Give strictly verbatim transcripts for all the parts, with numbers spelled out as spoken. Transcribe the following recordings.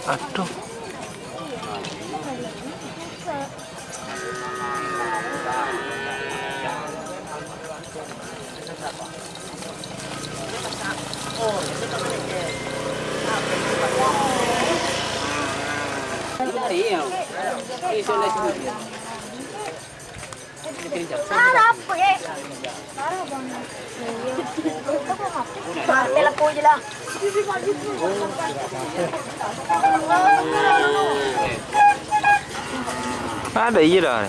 Aduh. Mate lampu aja lah. Ada iya dah.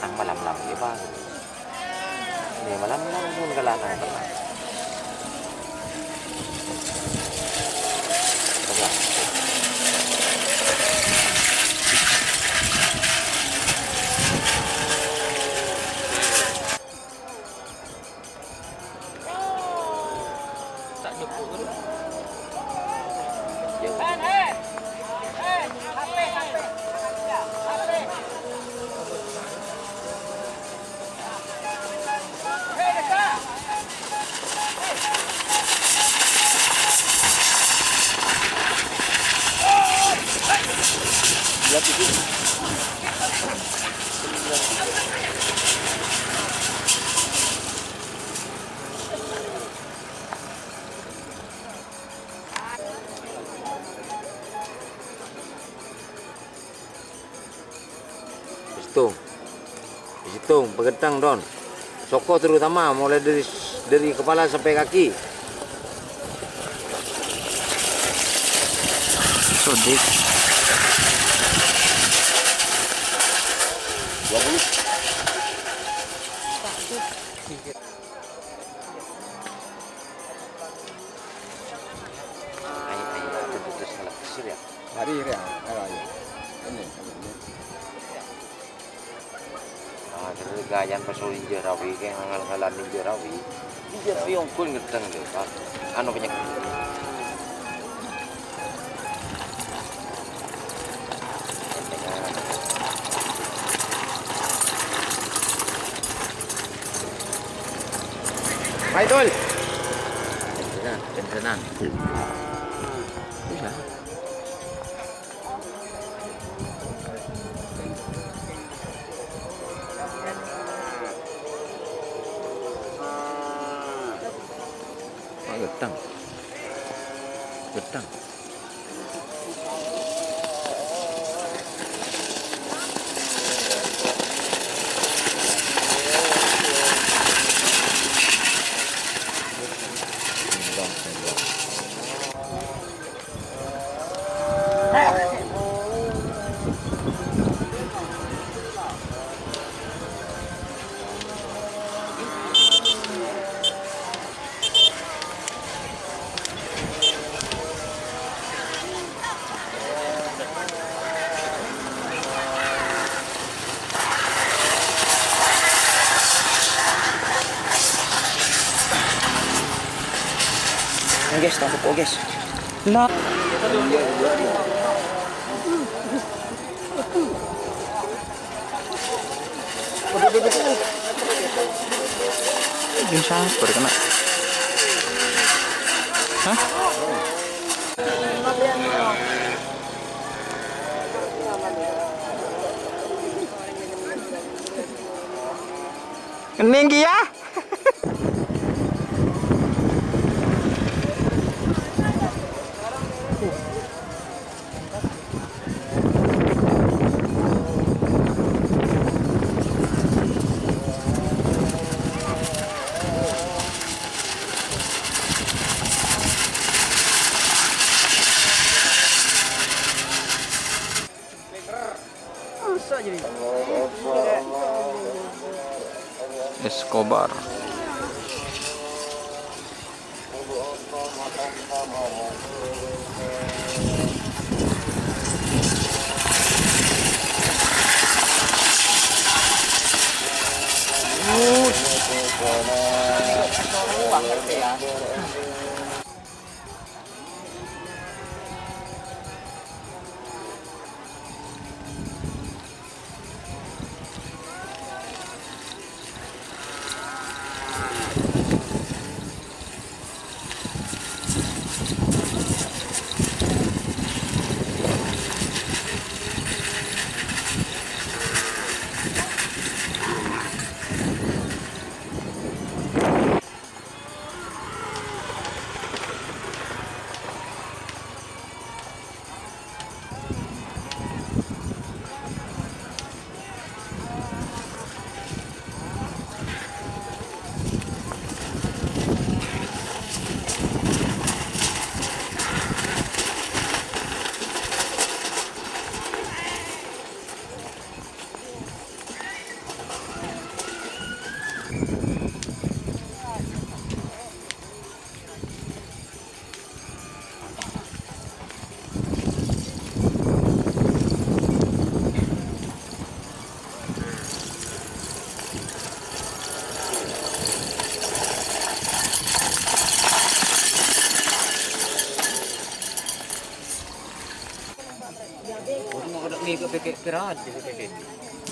Tang malam-malam ya, Pak. Ini malam-malam pun kalau akan telat. Telat. Sèttong. Sèttong, paghenthang, Don. Soko terutama, mulai dari, dari kepala sampai kaki. Sodik. Dua puluh. Ayo, ayo, itu putus kalau kecil ya. Hari ini, ayo, ayo. Ini, ini. Ah, terus gayan pas oleh Jarawi, kayak ngal-ngalan di Jarawi. Di Jarawi ongkul ngedeng deh, Pak. Anu penyakit. Maidul. Tenang, tenang. Bisa. Oh, gedang. Gedang. Guys, tampuk, guys. Nah. Bisa, baru kena. Hah? Kenning kèya. Escobar.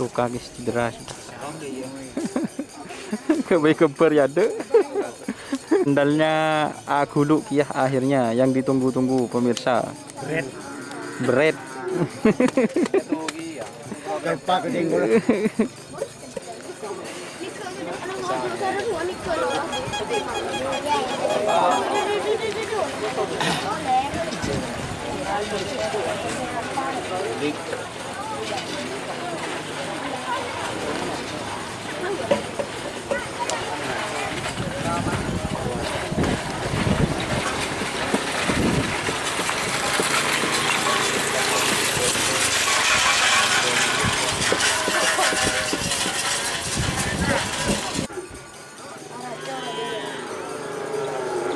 Luka, guys, cedera sudah. Kebai keber ya, Dek. Sendalnya aghulu kèya akhirnya, yang ditunggu-tunggu, pemirsa. Bret. Bret.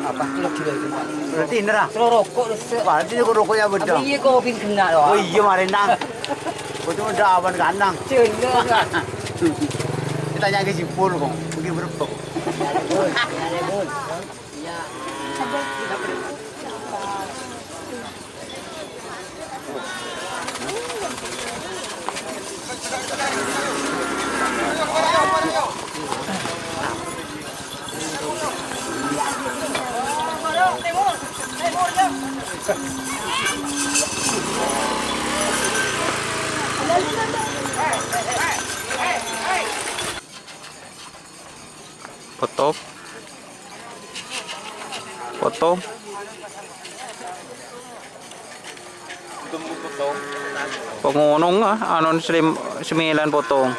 Apa? Berarti bener, ah? Selo roko', sè. Berarti kok roko' ya, bedang. Apa iya kopi kena, loh? Oh, iya, marèna. Kok cuma ada awan kanang. Cendol, Kak. Kita nyangke si Pul, kok. Mungkin berepek. Iya. Potong. Potong. Pongonong, ah, anon selim-, sembilan potong.